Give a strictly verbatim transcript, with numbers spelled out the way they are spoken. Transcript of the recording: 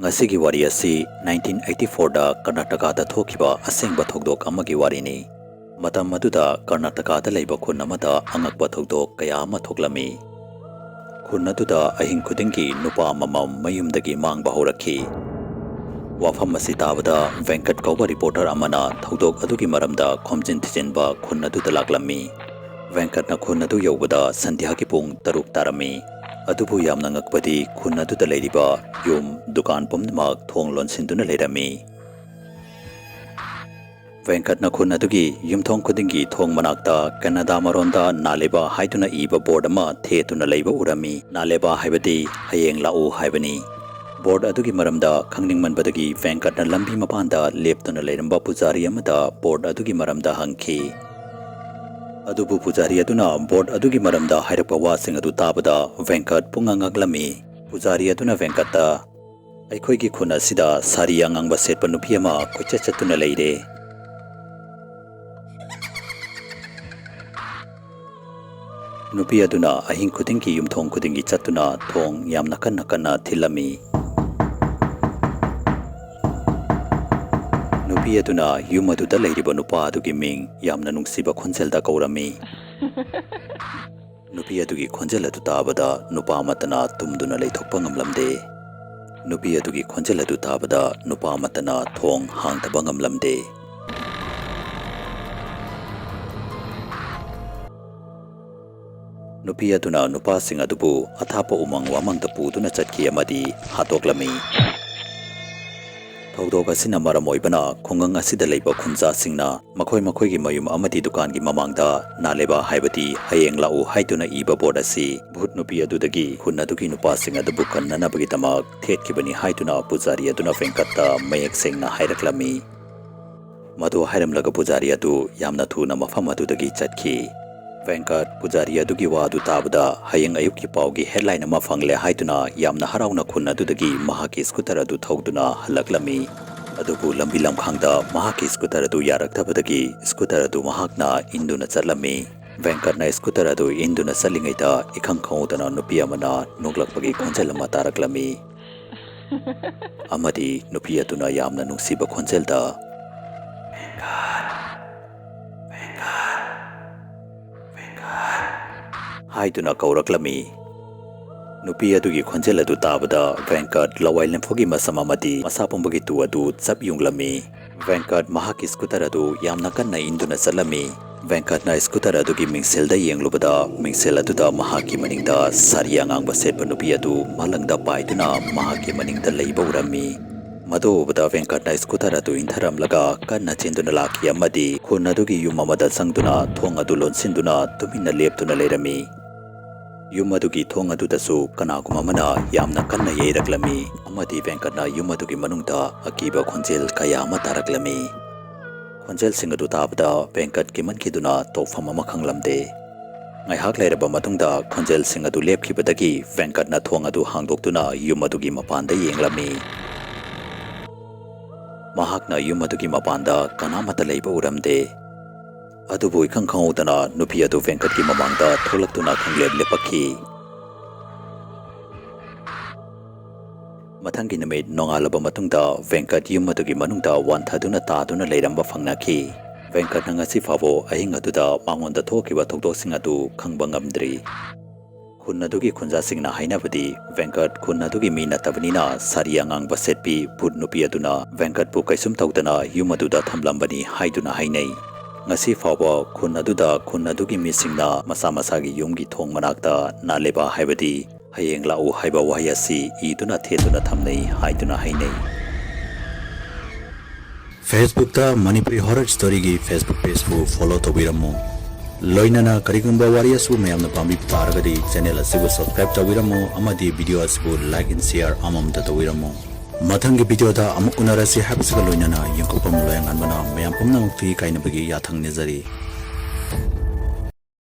ꯃꯁꯤꯒꯤ ꯋꯥꯔꯤ ꯑꯁꯤ ꯅꯥꯏꯟꯇꯤꯟ ꯑꯩꯠꯇꯤ ꯐꯣꯔꯗ ꯀꯔꯅꯥꯇꯀꯥꯗ ꯊꯣꯛꯈꯤꯕ ꯑꯁꯦꯡꯕ ꯊꯧꯗꯣꯛ ꯑꯃꯒꯤ ꯋꯥꯔꯤꯅꯤ꯫ ꯃꯇꯝ ꯑꯗꯨꯗ ꯀꯔꯅꯥꯇꯀꯥꯗ ꯂꯩꯕ ꯈꯨꯟ ꯑꯃꯗ ꯑꯉꯛꯄ ꯊꯧꯗꯣꯛ ꯀꯌꯥ ꯑꯃ ꯊꯣꯛꯂꯝꯃꯤ꯫ ꯈꯨꯟ ꯑꯗꯨꯗ ꯑꯍꯤꯡ ꯈꯨꯗꯤꯡꯒꯤ ꯅꯨꯄꯥ ꯑꯃꯃꯝ ꯃꯌꯨꯝꯗꯒꯤ ꯃꯥꯡꯕ ꯍꯧꯔꯛꯈꯤ꯫ ꯋꯥꯐꯝ ꯑꯁꯤ ꯇꯥꯕꯗ ꯚꯦꯡꯀꯠ ꯀꯧꯕ ꯔꯤꯄꯣꯔꯇꯔ ꯑꯃꯅ ꯊꯧꯗꯣꯛ ꯑꯗꯨꯒꯤ ꯃꯔꯝꯗ ꯈꯣꯝꯖꯤꯟ ꯊꯤꯖꯤꯟꯕ ꯈꯨꯟ ꯑꯗꯨꯗ ꯂꯥꯛꯂꯝꯃꯤ꯫ ꯚꯦꯡꯀꯠꯅ ꯈꯨꯟ ꯑꯗꯨ ꯌꯧꯕꯗ ꯁꯟꯙ꯭ꯌꯥꯒꯤ ꯄꯨꯡ ꯇꯔꯨꯛ ꯇꯥꯔꯝꯃꯤ꯫ ꯑꯗꯨꯕꯨ ꯌꯥꯝꯅ ꯉꯛꯄꯗꯤ ꯈꯨꯟ ꯑꯗꯨꯗ ꯂꯩꯔꯤꯕ ꯌꯨꯝ, ꯗꯨꯀꯥꯟ ꯄꯨꯝꯅꯃꯛ ꯊꯣꯡ ꯂꯣꯟꯁꯤꯟꯗꯨꯅ ꯂꯩꯔꯝꯃꯤ꯫ ꯚꯦꯡꯀꯠꯅ ꯈꯨꯟ ꯑꯗꯨꯒꯤ ꯌꯨꯝꯊꯣꯡ ꯈꯨꯗꯤꯡꯒꯤ ꯊꯣꯡ ꯃꯅꯥꯛꯇ ꯀꯟꯅꯗꯥ ꯃꯔꯣꯟꯗ "ꯅꯥꯂꯦꯕꯥ" ꯍꯥꯏꯗꯨꯅ ꯏꯕ ꯕꯣꯔꯗ ꯑꯃ ꯊꯦꯠꯇꯨꯅ ꯂꯩꯕ ꯎꯔꯝꯃꯤ꯫ "ꯅꯥꯂꯦꯕꯥ" ꯍꯥꯏꯕꯗꯤ "ꯍꯌꯦꯡ ꯂꯥꯛꯎ" ꯍꯥꯏꯕꯅꯤ꯫ ꯕꯣꯔꯗ ꯑꯗꯨꯒꯤ ꯃꯔꯝꯗ ꯈꯪꯅꯤꯡꯃꯟꯕꯗꯒꯤ ꯚꯦꯡꯀꯠꯅ ꯂꯝꯕꯤ ꯃꯄꯥꯟꯗ ꯂꯦꯞꯇꯨꯅ ꯂꯩꯔꯝꯕ ꯄꯨꯖꯥꯔꯤ ꯑꯃꯗ ꯕꯣꯔꯗ ꯑꯗꯨꯒꯤ ꯃꯔꯝꯗ ꯍꯪꯈꯤ꯫ ꯑꯗꯨꯕꯨ ꯄꯨꯖꯥꯔꯤ ꯑꯗꯨꯅ ꯕꯣꯔꯗ ꯑꯗꯨꯒꯤ ꯃꯔꯝꯗ ꯍꯥꯏꯔꯛꯄ ꯋꯥꯁꯤꯡ ꯑꯗꯨ ꯇꯥꯕꯗ ꯚꯦꯡꯀꯠ ꯄꯨꯡꯉꯛ ꯉꯛꯂꯝꯃꯤ꯫ ꯄꯨꯖꯥꯔꯤ ꯑꯗꯨꯅ ꯚꯦꯡꯀꯠꯇ, "ꯑꯩꯈꯣꯏꯒꯤ ꯈꯨꯟ ꯑꯁꯤꯗ ꯁꯥꯔꯤ ꯑꯉꯥꯡꯕ ꯁꯦꯠꯄ ꯅꯨꯄꯤ ꯑꯃ ꯀꯣꯏꯆꯠ ꯆꯠꯇꯨꯅ ꯂꯩꯔꯦ꯫" ꯅꯨꯄꯤ ꯑꯗꯨꯅ ꯑꯍꯤꯡ ꯈꯨꯗꯤꯡꯒꯤ ꯌꯨꯝꯊꯣꯡ ꯈꯨꯗꯤꯡꯒꯤ ꯆꯠꯇꯨꯅ ꯊꯣꯡ ꯌꯥꯝꯅ ꯀꯟꯅ ꯀꯟꯅ ꯊꯤꯜꯂꯝꯃꯤ꯫ ꯅꯨꯄꯤ ꯑꯗꯨꯅ ꯌꯨꯝ ꯑꯗꯨꯗ ꯂꯩꯔꯤꯕ ꯅꯨꯄꯥ ꯑꯗꯨꯒꯤ ꯃꯤꯡ ꯌꯥꯝꯅ ꯅꯨꯡꯁꯤꯕ ꯈꯣꯟꯖꯦꯜꯗ ꯀꯧꯔꯝꯃꯤ꯫ ꯅꯨꯄꯤ ꯑꯗꯨꯒꯤ ꯈꯣꯟꯖꯦꯜ ꯑꯗꯨ ꯇꯥꯕꯗ ꯅꯨꯄꯥ ꯑꯃꯠꯇꯅ ꯇꯨꯝꯗꯨꯅ ꯂꯩꯊꯣꯛꯄ ꯉꯝꯂꯝꯗꯦ꯫ ꯅꯨꯄꯤ ꯑꯗꯨꯒꯤ ꯈꯣꯟꯖꯦꯜ ꯑꯗꯨ ꯇꯥꯕꯗ ꯅꯨꯄꯥ ꯑꯃꯠꯇꯅ ꯊꯣꯡ ꯍꯥꯡꯗꯕ ꯉꯝꯂꯝꯗꯦ꯫ ꯅꯨꯄꯤ ꯑꯗꯨꯅ ꯅꯨꯄꯥꯁꯤꯡ ꯑꯗꯨꯕꯨ ꯑꯊꯥꯞꯄ ꯎꯃꯪ ꯋꯥꯃꯪꯗ ꯄꯨꯗꯨꯅ ꯆꯠꯈꯤ ꯑꯃꯗꯤ ꯍꯥꯠꯇꯣꯛꯂꯝꯃꯤ꯫ ꯊꯧꯗꯣꯛ ꯑꯁꯤꯅ ꯃꯔꯝ ꯑꯣꯏꯕꯅ ꯈꯨꯡꯒꯪ ꯑꯁꯤꯗ ꯂꯩꯕ ꯈꯨꯟꯖꯥꯁꯤꯡꯅ ꯃꯈꯣꯏ ꯃꯈꯣꯏꯒꯤ ꯃꯌꯨꯝ ꯑꯃꯗꯤ ꯗꯨꯀꯥꯟꯒꯤ ꯃꯃꯥꯡꯗ "ꯅꯥꯂꯦꯕꯥ" ꯍꯥꯏꯕꯗꯤ "ꯍꯌꯦꯡ ꯂꯥꯛꯎ" ꯍꯥꯏꯗꯨꯅ ꯏꯕ ꯕꯣꯔꯗ ꯑꯁꯤ ꯚꯨꯠ ꯅꯨꯄꯤ ꯑꯗꯨꯗꯒꯤ ꯈꯨꯟ ꯑꯗꯨꯒꯤ ꯅꯨꯄꯥꯁꯤꯡ ꯑꯗꯨꯕꯨ ꯀꯟꯅꯅꯕꯒꯤꯗꯃꯛ ꯊꯦꯠꯈꯤꯕꯅꯤ ꯍꯥꯏꯗꯨꯅ ꯄꯨꯖꯥꯔꯤ ꯑꯗꯨꯅ ꯚꯦꯡꯀꯠꯇ ꯃꯌꯦꯛ ꯁꯦꯡꯅ ꯍꯥꯏꯔꯛꯂꯝꯃꯤ꯫ ꯃꯗꯨ ꯍꯥꯏꯔꯝꯂꯒ ꯄꯨꯖꯥꯔꯤ ꯑꯗꯨ ꯌꯥꯝꯅ ꯊꯨꯅ ꯃꯐꯝ ꯑꯗꯨꯗꯒꯤ ꯆꯠꯈꯤ꯫ ꯚꯦꯡꯀꯠ ꯄꯨꯖꯥꯔꯤ ꯑꯗꯨꯒꯤ ꯋꯥ ꯑꯗꯨ ꯇꯥꯕꯗ ꯍꯌꯦꯡ ꯑꯌꯨꯛꯀꯤ ꯄꯥꯎꯒꯤ ꯍꯦꯗꯂꯥꯏꯟ ꯑꯃ ꯐꯪꯂꯦ ꯍꯥꯏꯗꯨꯅ ꯌꯥꯝꯅ ꯍꯔꯥꯎꯅ ꯈꯨꯟ ꯑꯗꯨꯗꯒꯤ ꯃꯍꯥꯛꯀꯤ ꯁ꯭ꯀꯨꯇꯔ ꯑꯗꯨ ꯊꯧꯗꯨꯅ ꯍꯜꯂꯛꯂꯝꯃꯤ꯫ ꯑꯗꯨꯕꯨ ꯂꯝꯕꯤ ꯂꯝꯈꯥꯡꯗ ꯃꯍꯥꯛꯀꯤ ꯁ꯭ꯀꯨꯇꯔ ꯑꯗꯨ ꯌꯥꯔꯛꯇꯕꯗꯒꯤ ꯁ꯭ꯀꯨꯇꯔ ꯑꯗꯨ ꯃꯍꯥꯛꯅ ꯏꯟꯗꯨꯅ ꯆꯠꯂꯝꯃꯤ꯫ ꯚꯦꯡꯀꯠꯅ ꯁ꯭ꯀꯨꯇꯔ ꯑꯗꯨ ꯏꯟꯗꯨꯅ ꯆꯠꯂꯤꯉꯩꯗ ꯏꯈꯪ ꯈꯪꯍꯧꯗꯅ ꯅꯨꯄꯤ ꯑꯃꯅ ꯅꯣꯛꯂꯛꯄꯒꯤ ꯈꯣꯟꯖꯦꯜ ꯑꯃ ꯇꯥꯔꯛꯂꯝꯃꯤ꯫ ꯑꯃꯗꯤ ꯅꯨꯄꯤ ꯑꯗꯨꯅ ꯌꯥꯝꯅ ꯅꯨꯡꯁꯤꯕ ꯈꯣꯟꯖꯦꯜꯗ ꯍꯥꯏꯗꯨꯅ ꯀꯧꯔꯛꯂꯝꯃꯤ꯫ ꯅꯨꯄꯤ ꯑꯗꯨꯒꯤ ꯈꯣꯟꯖꯦꯜ ꯑꯗꯨ ꯇꯥꯕꯗ ꯚꯦꯡꯀꯠ ꯂꯋꯥꯏ ꯂꯦꯝꯐꯨꯒꯤ ꯃꯁꯝ ꯑꯃꯗꯤ ꯃꯁꯥ ꯄꯨꯝꯕꯒꯤ ꯇꯨ ꯑꯗꯨ ꯆꯞ ꯌꯨꯡꯂꯝꯃꯤ꯫ ꯚꯦꯡꯀꯠ ꯃꯍꯥꯛꯀꯤ ꯁ꯭ꯀꯨꯇꯔ ꯑꯗꯨ ꯌꯥꯝꯅ ꯀꯟꯅ ꯏꯟꯗꯨꯅ ꯆꯠꯂꯝꯃꯤ꯫ ꯚꯦꯡꯀꯠꯅ ꯁ꯭ꯀꯨꯇꯔ ꯑꯗꯨꯒꯤ ꯃꯤꯡꯁꯦꯜꯗ ꯌꯦꯡꯂꯨꯕꯗ, ꯃꯤꯡꯁꯦꯜ ꯑꯗꯨꯗ ꯃꯍꯥꯛꯀꯤ ꯃꯅꯤꯡꯗ ꯁꯥꯔꯤ ꯑꯉꯥꯡꯕ ꯁꯦꯠꯄ ꯅꯨꯄꯤ ꯑꯗꯨ ꯃꯂꯪꯗ ꯄꯥꯏꯗꯨꯅ ꯃꯍꯥꯛꯀꯤ ꯃꯅꯤꯡꯗ ꯂꯩꯕ ꯎꯔꯝꯃꯤ꯫ ꯃꯗꯨ ꯎꯕꯗ ꯚꯦꯡꯀꯠꯅ ꯁ꯭ꯀꯨꯇꯔ ꯑꯗꯨ ꯏꯟꯊꯔꯝꯂꯒ ꯀꯟꯅ ꯆꯦꯟꯗꯨꯅ ꯂꯥꯛꯈꯤ ꯑꯃꯗꯤ ꯈꯨꯟ ꯑꯗꯨꯒꯤ ꯌꯨꯝ ꯑꯃꯗ ꯆꯪꯗꯨꯅ ꯊꯣꯡ ꯑꯗꯨ ꯂꯣꯟꯁꯤꯟꯗꯨꯅ ꯇꯨꯃꯤꯟꯅ ꯂꯦꯞꯇꯨꯅ ꯂꯩꯔꯝꯃꯤ꯫ ꯌꯨꯝ ꯑꯗꯨꯒꯤ ꯊꯣꯡ ꯑꯗꯨꯗꯁꯨ ꯀꯅꯥꯒꯨꯝꯕ ꯑꯃꯅ ꯌꯥꯝꯅ ꯀꯟꯅ ꯌꯩꯔꯛꯂꯝꯃꯤ ꯑꯃꯗꯤ ꯚꯦꯡꯀꯠꯅ ꯌꯨꯝ ꯑꯗꯨꯒꯤ ꯃꯅꯨꯡꯗ ꯑꯀꯤꯕ ꯈꯣꯟꯖꯦꯜ ꯀꯌꯥ ꯑꯃ ꯇꯥꯔꯛꯂꯝꯃꯤ꯫ ꯈꯣꯟꯖꯦꯜꯁꯤꯡ ꯑꯗꯨ ꯇꯥꯕꯗ ꯚꯦꯡꯀꯠ ꯀꯤꯃꯟꯈꯤꯗꯨꯅ ꯇꯧꯐꯝ ꯑꯃ ꯈꯪꯂꯝꯗꯦ꯫ ꯉꯥꯏꯍꯥꯛ ꯂꯩꯔꯕ ꯃꯇꯨꯡꯗ ꯈꯣꯟꯖꯦꯜꯁꯤꯡ ꯑꯗꯨ ꯂꯦꯞꯈꯤꯕꯗꯒꯤ ꯚꯦꯡꯀꯠꯅ ꯊꯣꯡ ꯑꯗꯨ ꯍꯥꯡꯗꯣꯛꯇꯨꯅ ꯌꯨꯝ ꯑꯗꯨꯒꯤ ꯃꯄꯥꯟꯗ ꯌꯦꯡꯂꯝꯃꯤ꯫ ꯃꯍꯥꯛꯅ ꯌꯨꯝ ꯑꯗꯨꯒꯤ ꯃꯄꯥꯟꯗ ꯀꯅꯥꯃꯠꯇ ꯂꯩꯕ ꯎꯔꯝꯗꯦ꯫ ꯑꯗꯨꯕꯨ ꯏꯈꯪ ꯈꯪꯍꯧꯗꯅ ꯅꯨꯄꯤ ꯑꯗꯨ ꯚꯦꯡꯀꯠꯀꯤ ꯃꯃꯥꯡꯗ ꯊꯣꯛꯂꯛꯇꯨꯅ ꯈꯪꯂꯦꯞ ꯂꯦꯞꯄꯛꯈꯤ꯫ ꯃꯊꯪꯒꯤ ꯅꯨꯃꯤꯠ ꯅꯣꯡꯉꯥꯜꯂꯕ ꯃꯇꯨꯡꯗ ꯚꯦꯡꯀꯠ ꯌꯨꯝ ꯑꯗꯨꯒꯤ ꯃꯅꯨꯡꯗ ꯋꯥꯟꯊꯗꯨꯅ ꯇꯥꯗꯨꯅ ꯂꯩꯔꯝꯕ ꯐꯪꯅꯈꯤ꯫ ꯚꯦꯡꯀꯠꯅ ꯉꯁꯤ ꯐꯥꯎꯕ ꯑꯍꯤꯡ ꯑꯗꯨꯗ ꯃꯉꯣꯟꯗ ꯊꯣꯛꯈꯤꯕ ꯊꯧꯗꯣꯛꯁꯤꯡ ꯑꯗꯨ ꯈꯪꯕ ꯉꯝꯗ꯭ꯔꯤ꯫ ꯈꯨꯟ ꯑꯗꯨꯒꯤ ꯈꯨꯟꯖꯥꯁꯤꯡꯅ ꯍꯥꯏꯅꯕꯗꯤ, ꯚꯦꯡꯀꯠ ꯈꯨꯟ ꯑꯗꯨꯒꯤ ꯃꯤ ꯅꯠꯇꯕꯅꯤꯅ ꯁꯥꯔꯤ ꯑꯉꯥꯡꯕ ꯁꯦꯠꯄꯤ ꯚꯨꯠ ꯅꯨꯄꯤ ꯑꯗꯨꯅ ꯚꯦꯡꯀꯠꯄꯨ ꯀꯩꯁꯨꯝ ꯇꯧꯗꯅ ꯌꯨꯝ ꯑꯗꯨꯗ ꯊꯝꯂꯝꯕꯅꯤ ꯍꯥꯏꯗꯨꯅ ꯍꯥꯏꯅꯩ꯫ ꯉꯁꯤ ꯐꯥꯎꯕ ꯈꯨꯟ ꯑꯗꯨꯗ ꯈꯨꯟ ꯑꯗꯨꯒꯤ ꯃꯤꯁꯤꯡꯅ ꯃꯁꯥ ꯃꯁꯥꯒꯤ ꯌꯨꯝꯒꯤ ꯊꯣꯡ ꯃꯅꯥꯛꯇ ꯅꯥꯂꯦꯕꯥ ꯍꯥꯏꯕꯗꯤ ꯍꯌꯦꯡ ꯂꯥꯛꯎ ꯍꯥꯏꯕ ꯋꯥꯍꯩ ꯑꯁꯤ ꯏꯗꯨꯅ ꯊꯦꯠꯇꯨꯅ ꯊꯝꯅꯩ ꯍꯥꯏꯗꯨꯅ ꯍꯥꯏꯅꯩ꯫ Facebookꯇ ꯃꯅꯤꯄꯨꯔꯤ horror storyꯒꯤ Facebook pageꯄꯨ follow ꯇꯧꯕꯤꯔꯝꯃꯨ꯫ ꯂꯣꯏꯅꯅ ꯀꯔꯤꯒꯨꯝꯕ ꯋꯥꯔꯤ ꯑꯁꯤꯕꯨ ꯃꯌꯥꯝꯅ ꯄꯥꯝꯕꯤꯕ ꯇꯥꯔꯒꯗꯤ channel ꯑꯁꯤꯕꯨ subscribe ꯇꯧꯕꯤꯔꯝꯃꯨ ꯑꯃꯗꯤ video ꯑꯁꯤꯕꯨ like and share ꯑꯃꯃꯝꯇ ꯇꯧꯕꯤꯔꯝꯃꯨ꯫ ꯃꯊꯪꯒꯤ videoꯗ ꯑꯃꯨꯛ ꯎꯅꯔꯁꯤ ꯍꯥꯏꯕꯁꯤꯒ ꯂꯣꯏꯅꯅ ꯌꯦꯡꯊꯣꯛꯄꯝ ꯂꯣꯌꯥꯉꯥꯟꯕꯅ ꯃꯌꯥꯝ ꯄꯨꯝꯅꯃꯛꯀꯤ ꯀꯥꯏꯅꯕꯒꯤ ꯌꯥꯊꯪ ꯅꯤꯖꯔꯤ꯫